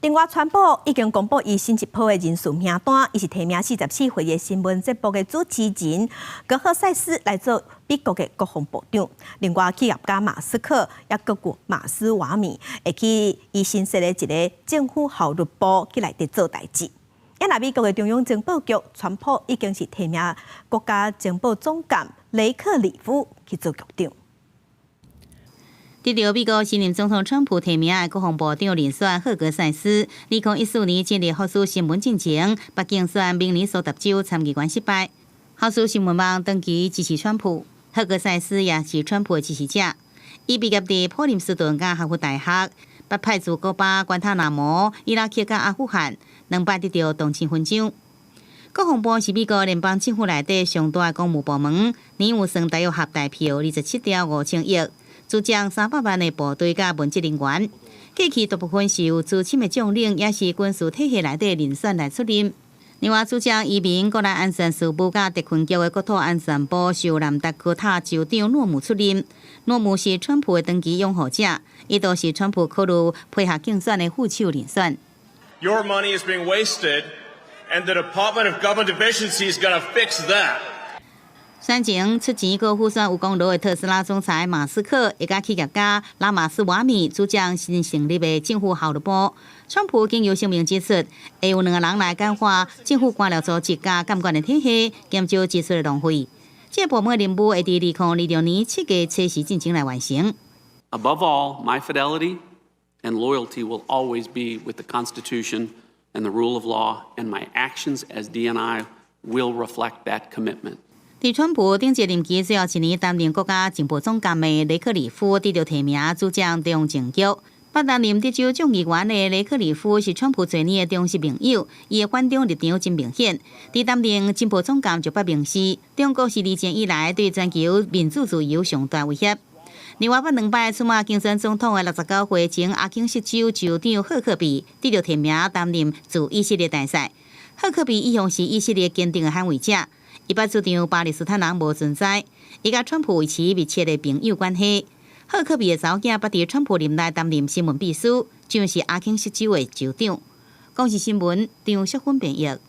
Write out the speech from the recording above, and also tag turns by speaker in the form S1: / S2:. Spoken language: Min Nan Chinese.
S1: 另外，川普已經公布伊新一波的人事名單，伊是提名44歲的新聞節目的主持人格赫塞斯來做美國的國防部長。另外，企業家馬斯克也閣有馬斯瓦米會去伊新設的一个政府效率部去內底做代誌。啊若美國的中央情報局，川普已經是提名國家情報總監雷克里夫去做局長。
S2: 得著美國新任總統川普提名的國防部長人選赫格塞斯，2014年進入福斯新聞進前，捌競選明尼蘇達州參議員失敗。福斯新聞網長期支持川普，赫格塞斯也是川普的支持者。伊畢業佇普林斯頓佮哈佛大學，捌派駐古巴、關塔那摩、伊拉克佮阿富汗，兩擺得著銅星勳章。國防部是美國聯邦政府內底上大的公務部門，年預算大約合台幣27兆5千億。主將300萬的部隊佮文職人員，過去大部分是由資深的將領，抑是軍事體系內底人選來出任。另外，主掌移民、國內安全事務佮特勤局的國土安全部，受南達科他州長諾姆出任。諾姆是川普的長期擁護者，伊都是川普考慮配合競選的副手人選。
S3: Your money is being wasted, and the Department of Government Efficiency is gonna fix that.
S2: 選前出錢閣輔選有功勞的特斯拉總裁馬斯克，會佮企業家拉馬斯瓦米主掌新成立的政府效率部。川普經由聲明指出，會有兩个人來簡化政府官僚組織佮監管的體系，減少支出的浪費。這个部門的任務會佇2026年7月初四進前來完成。
S4: Above all, my fidelity and loyalty will always be with the Constitution and the rule of law, and my actions as DNI will reflect that commitment.
S2: 佇川普頂一任期最後一年擔任國家情報總監的雷克里夫得著提名主掌中情局。捌擔任德州眾議員的雷克里夫是川普濟年的忠實盟友，伊的反中立場真明顯。佇擔任情報總監就捌明示，中國是二戰以來對全球民主自由上大威脅。另外，捌兩擺出馬競選總統的69歲前阿肯色州州長賀克比得著提名擔任駐以色列大使。賀克比一向是以色列堅定的捍衛者。伊捌主張巴勒斯坦人無存在，伊佮川普維持密切的朋友關係。賀克比的查某囝捌佇川普任內擔任新聞秘書，就是阿肯色州的州長。公視新聞張淑芬編譯。